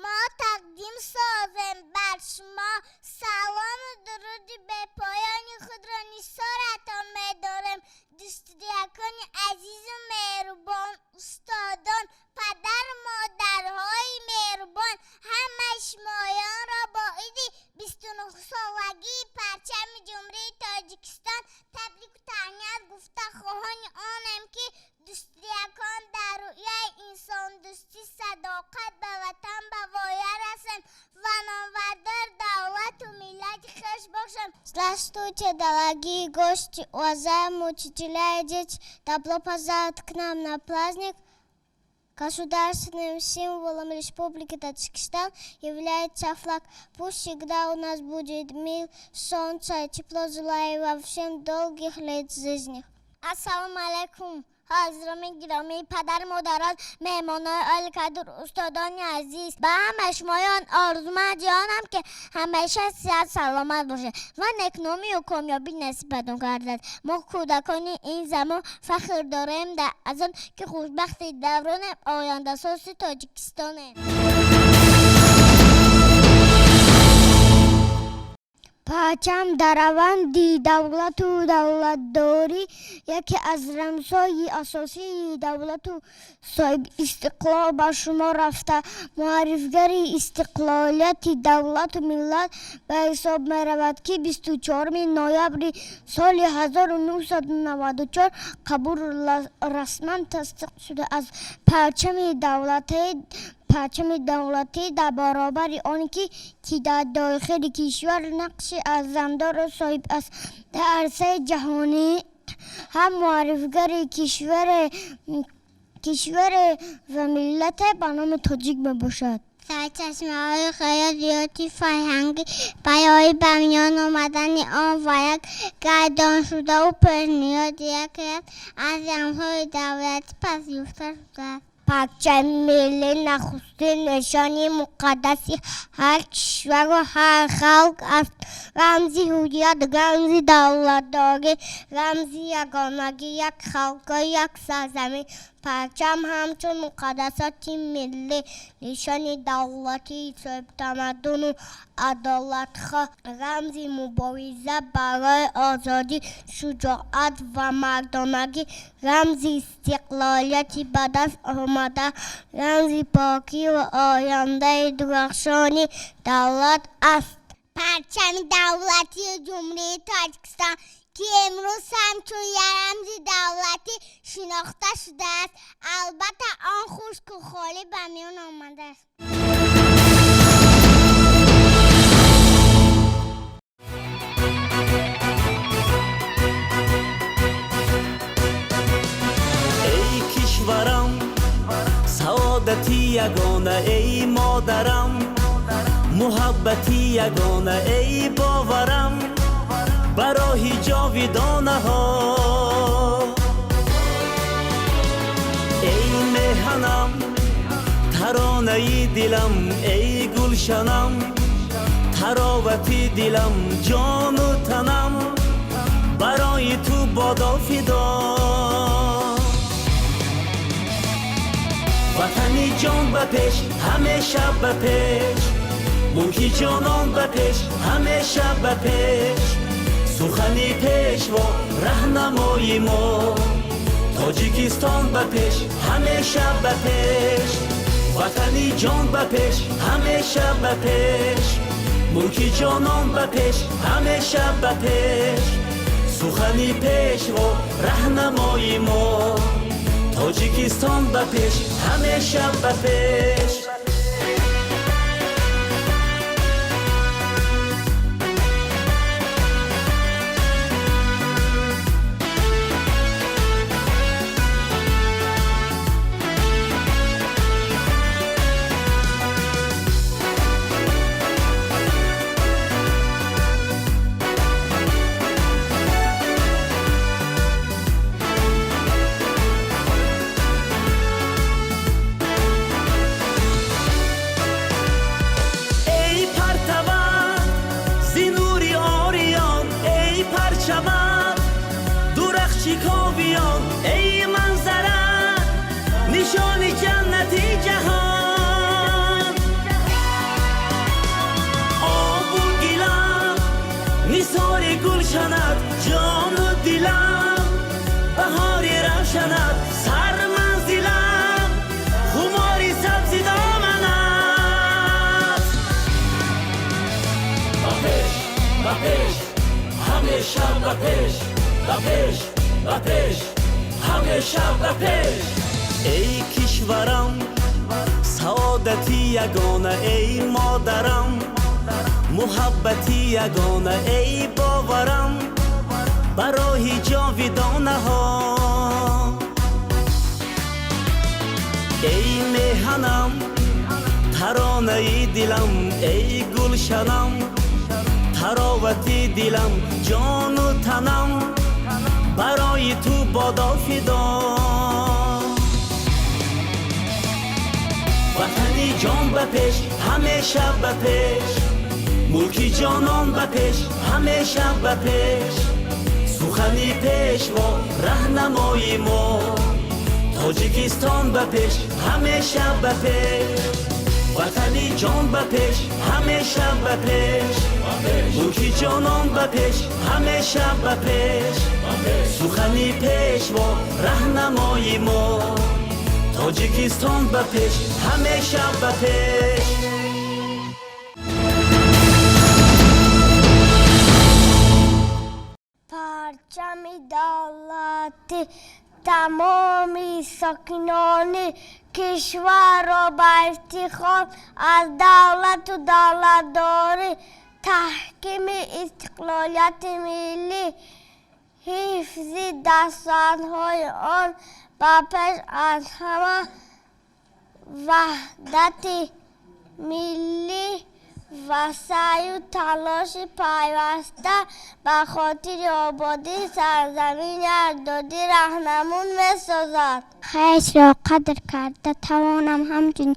Мо тақдим созем бар шумо. Салому дуруди бепоёни худро нисоратон медорем. Дӯстдиякони азизу меҳрубон, устодон, падару модарҳои меҳрубон, ҳамаи шумоёнро бо иди 29-солагии парчами Ҷумҳурии Тоҷикистон табрику таҳният гуфта, хоҳони онем, ки дӯстдиякон дар рӯҳияи инсондӯстӣ, садоқат ба ватан ба воя расем ва номбардор давлату миллати хеш бошем. Здравствуйте, дорогие гости, уважаемые учителя и дети. Добро пожаловать к нам на праздник. Государственным символом Республики Таджикистан является флаг. Пусть всегда у нас будет мир, солнце и тепло. Желаю вам всем долгих лет жизни. Ассалому алайкум, ҳозирони гиромӣ, падару модарон, меҳмонои олиқадр, устодони азиз. Ба ҳама шумоён орзуманд ҷонам, ки ҳамеша сиҳат саломат бошед ва некномию комёбӣ насибатон гардад. Мо, кӯдакони ин замон, фахр дорем аз он ки хушбахти давронем, ояндасози Тоҷикистонем. Парчам дар раванди давлату давлатдорӣ яке аз рамзҳои асосии давлату соҳибистиқлол ба шумор рафта, муаррифгари истиқлолияти давлату миллат ба ҳисоб меравад, ки 24 ноябри соли 1994 қабул расман тасдиқ шуда аз парчами давлатӣ дар баробари он ки дар дохили кишвар нақши арзандаро соҳиб аст, дар арсаи ҷаҳонӣ ҳам муаррифгари кишваре ва миллате ба номи тоҷик мебошад. Сарчашмаҳои хеле зиёди фарҳангӣ барои ба миён омадани он ва як гардоншудаву пешниҳоди яке аз рамзҳои давлатӣ пазируфта шудааст. Парчами миллӣ нахустин нишони муқаддаси ҳар кишвару ҳар халқ аст. Рамзи ҳуррият, рамзи давлатдорӣ, рамзи ягонагии як халқу як сарзамин. Парчам ҳамчун муқаддасоти миллӣ, нишони давлатии соҳибтамаддуну адолатхоҳ, рамзи мубориза барои озодӣ, шуҷоат ва мардонагӣ, рамзи истиқлолияти ба даст омада, рамзи покиву ояндаи дурахшони давлат аст. Парчами давлатии Ҷумҳурии Тоҷикистон, ки имрӯз ҳамчун як рамзи давлатӣ шинохта шудааст, албатта, он хушку холӣ ба миён омадааст. Эй кишварам, саодати ягона, эй модарам, муҳаббати ягона, эй боварам ба роҳи ҷовидонаҳо, эй меҳанам, таронаи дилам, эй гулшанам, таровати дилам, ҷону танам барои ту бодо фидо. Ватани ҷон, ба пеш, ҳамеша ба пеш, мулки ҷонон, ба пеш, ҳамеша ба пеш. Сухани пешво раҳнамои мо, Тоҷикистон, ба пеш, ҳамеша ба пеш. Ватани ҷон, ба пеш, ҳамеша ба пеш, мулки ҷонон, ба пеш, ҳамеша ба пеш. Сухани пешво раҳнамои мо, Тоҷикистон, ба пеш, ҳамеша ба пеш. ҷону дилам, баҳори равшанат сарманзилам, хумори сабзи доманат. Ба пеш, ба пеш, ҳамеша ба пеш, ба пеш, ба пеш, ҳамеша ба пеш. Эй кишварам, саодати ягона, эй модарам, муҳаббати ягона, эй боварам ба роҳи ҷовидонаҳо. Эй меҳанам, таронаи дилам, эй гулшанам, таровати дилам, ҷону танам барои ту бодо фидо. Ватани ҷон ба пеш, ҳамеша ба пеш, мулки ҷонон ба пеш, ҳамеша ба пеш. Сухани пешво раҳнамои мо, Тоҷикистон ба пеш, ҳамеша ба пеш. Ватани ҷон ба пеш, ҳамеша ба пеш, мулки ҷонон ба пеш, ҳамеша ба пеш. Сухани пешво раҳнамои мо, Тоҷикистон ба пеш, ҳамеша ба пеш. Парчами давлати тамоми сокинони кишварро ба ифтихор аз давлату давлатдорӣ, таҳкими истиқлолияти миллӣ, ҳифзи дастовардҳои он ба пеш аз ҳама ваҳдати миллӣ ва саъю талоши пайваста ба хотири ободии сарзамини аҷдодӣ раҳнамун месозад. Хешро қадр карда тавонам, ҳамчун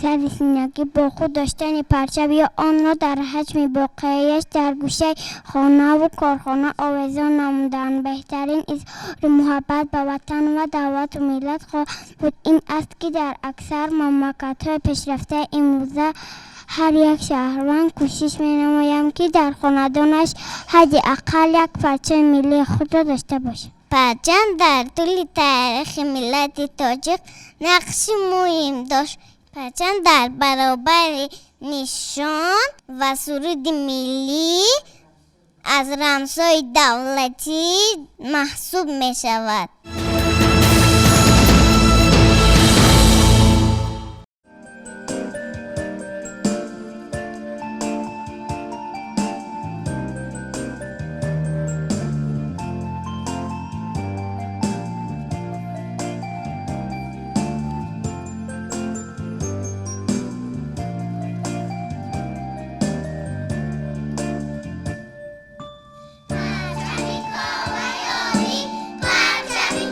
сари синагӣ бо худ доштани парчам ё онро дар ҳаҷми боқияш дар гӯшаи хонаву корхона овезон намудан беҳтарин изҳори муҳаббат ба ватан ва давлату миллат хоҳад буд. Ин аст, ки дар аксар мамлакатҳои пешрафтаи имрӯза ҳар як шаҳрванд кӯшиш менамоям, ки дар хонадонаш ҳадди ақал як парчаи миллии худро дошта бошад. Парчам дар тӯли таърихи миллати тоҷик нақши муҳим дошт. Парчам дар баробари нишон ва суруди миллӣ аз рамзҳои давлатӣ маҳсуб мешавад. Парчами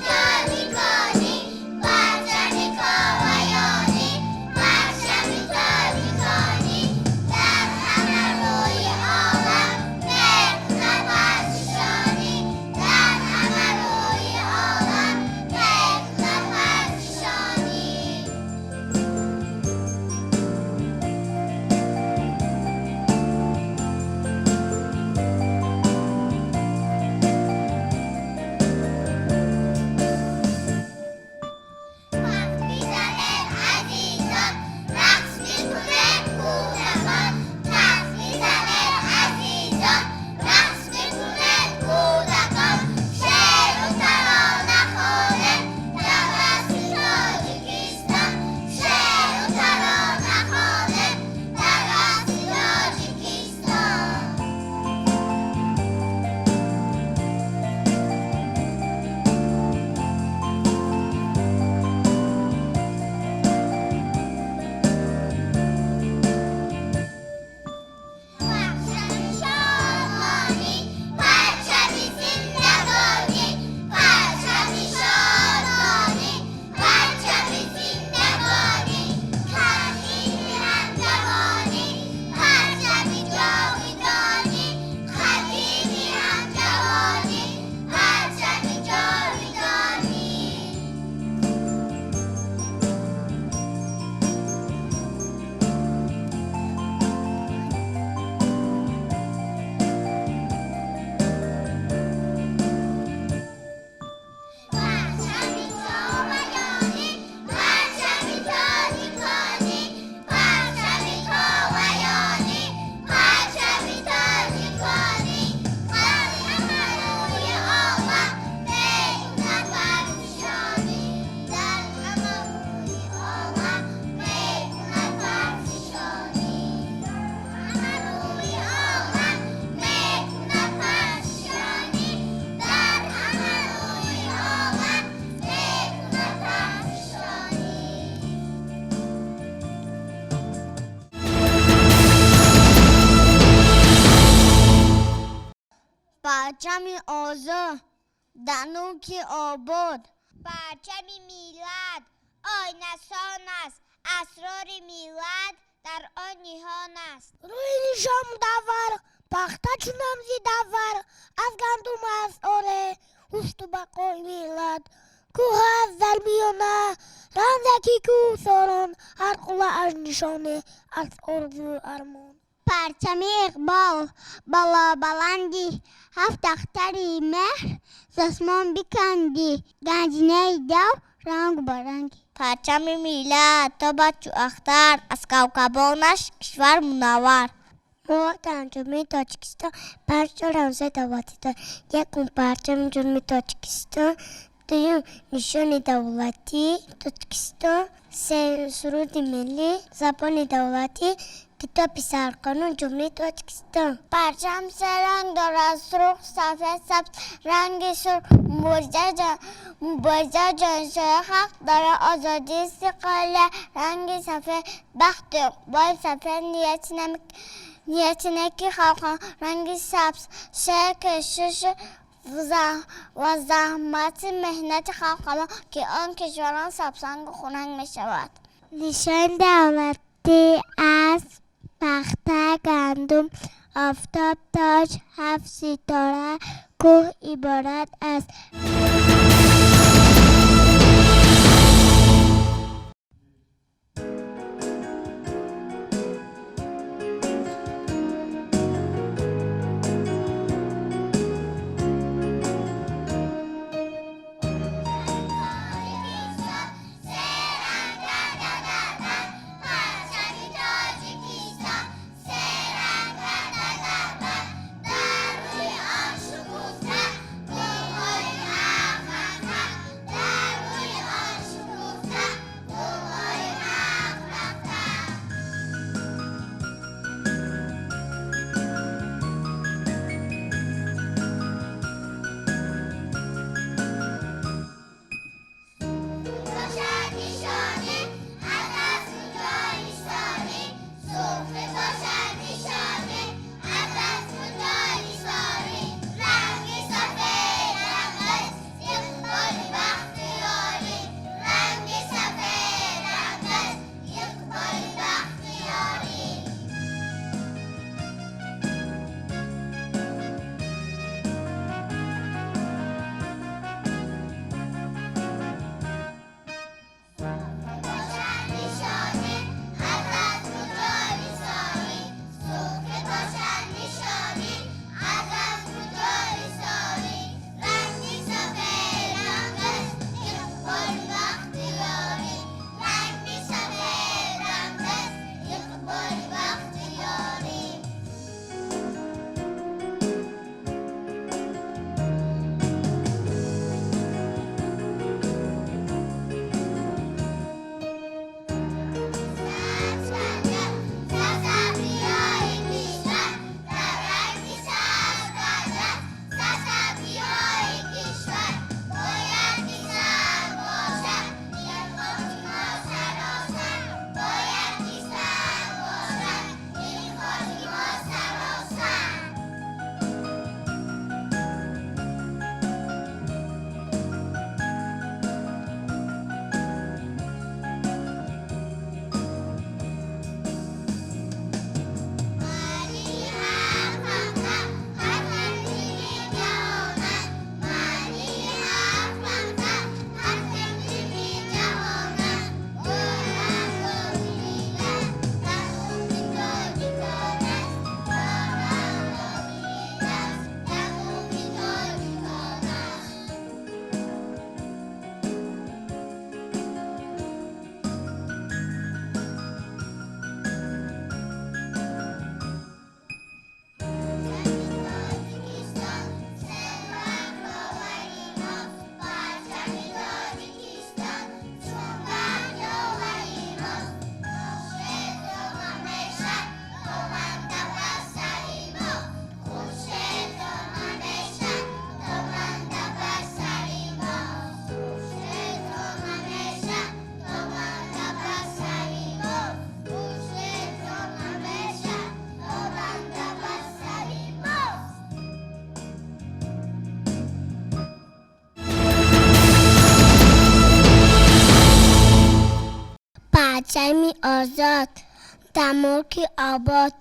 Парчами озод дануки обод. Парчами миллат оинасон аст, асрори миллат дар он ниҳон аст. Рӯи нишон мудаввар, пахта чун рамзи давар, аз гандум аст оре ҳушту бақои миллат. Кӯҳ аст дар миёна рамзаки кӯҳсорон, ҳар қуллааш нишоне аз орзую армон. Парчами иқбол болобаландӣ, ҳафт ахтари меҳр з осмон бикандӣ, ганҷинаи дав ранг ба ранг. Парчами миллат тобад чу ахтар, аз кавкабонаш кишвар мунаввар. Мо дар Ҷумҳурии Тоҷикистон панҷто рамзҳои давлатӣ дорем. Якум, парчами Ҷумҳурии Тоҷикистон, дуюм, нишони давлатии Тоҷикистон, сеюм, суруди миллӣ, забони давлатӣ, китоби сарқонуни Ҷумҳурии Тоҷикистон. Парчам се ранг дорад: сурх, сафед, сабз. Ранги сурх мубориза ҷоншои халқ дорад, озодӣ, истиқлолия. Ранги сафед бахту иқболи сафед, нияти неки халқон. Ранги сабз шер, кӯшишу ва заҳмати меҳнати халқамон, ки он кишварон сабзрангу хунанг мешавад. Нишони давлатӣ аз пахта, гандум, офтоб, тоҷ, ҳафт ситора, кӯҳ иборат аст. Парчами Тоҷикистон серанг дар рӯи он шукуфта гулҳои Парчами озод, дар мулки обод,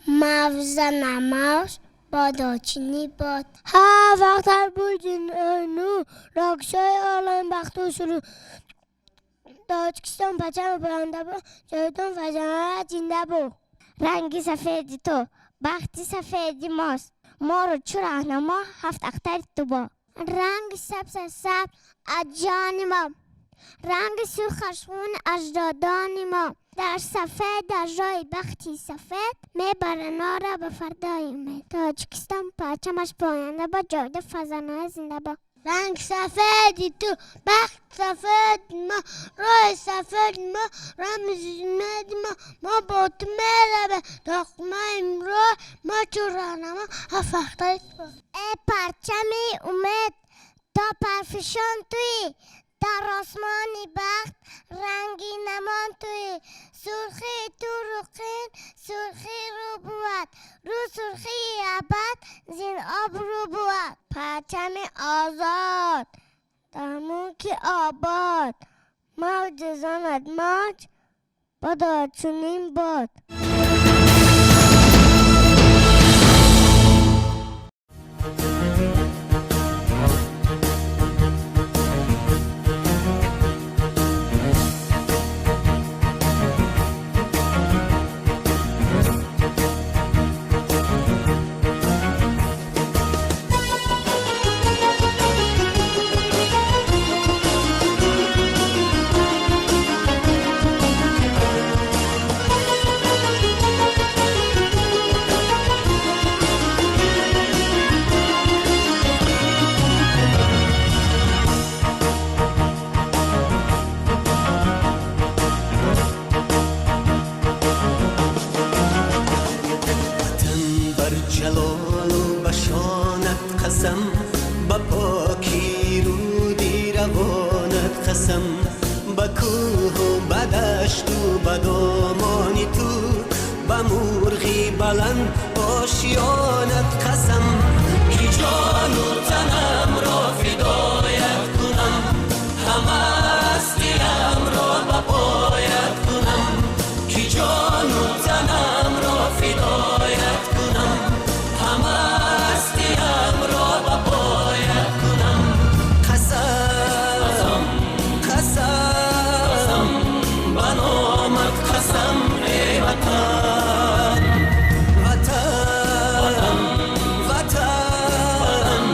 мавза намоз, бодочини бод. Ҳар вақт ҳар бурҷи ну, рокшои олам бахту сурур. Тоҷикистон парчами баланда бод, ҷовидон фарзандонат зинда бод. Ранги сафеди ту, бахти сафеди мост, моро чу раҳнамо ҳафт ахтари ту бод. Ранги сабз сабз аз ҷони мо, ранги сурхаш хуни аҷдодони мо. Дар сафед, дар роҳи бахти сафед, мебарад моро ба фардои умед. Тоҷикистон парчамаш поянда бод, ҷовидон фарзандонат зинда бод. Ранги сафеди ту, бахти сафеди мо, роҳи сафеди мо, рамзи умеди мо. Мо бо ту меравем то қимаи роҳ, мо чу раҳнамо ҳафт ахтари ту бод. Э парчами умед, то парфишон туӣ, дар осмони бахт ранги намон туӣ. Сурхии ту руқин, сурхии рӯ бувад, рӯ сурхии абад зин обрӯ бувад. Парчами озод, дар мулки обод, мавҷ занад мавҷ, бодо чунин бод. Ватан бар ҷалолу ба шонат қасам, ба покии руди равонат қасам, ба кӯҳу ба дашту ба домони ту, ба мурғи баланд ошёнат қасам, ки ҷону танамро фидоят кунам, ҳама ҳастиямро ба поят кунам, ки ҷону танамро фидоят кунам, ҳама ҳастиямро ба поят кунам. Қасам, қасам, ба номат қасам, эй Ватан. Ватан, Ватан,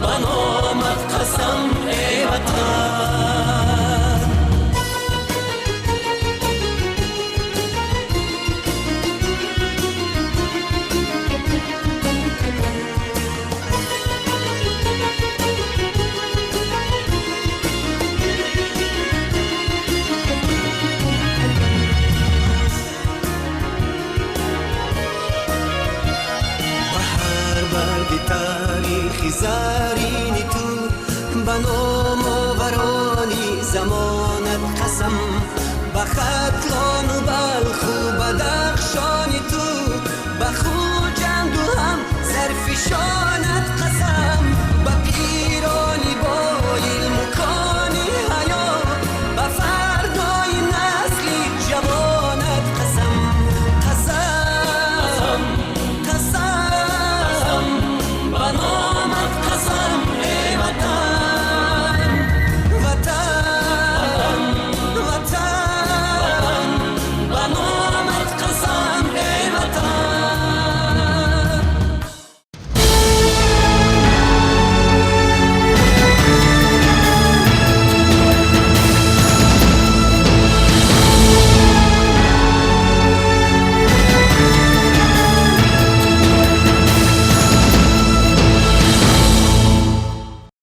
ба номат қасам, эй Ватан. Ба ҳар барги таърихи зарини ту, ба номоварони замонат қасам, ба хат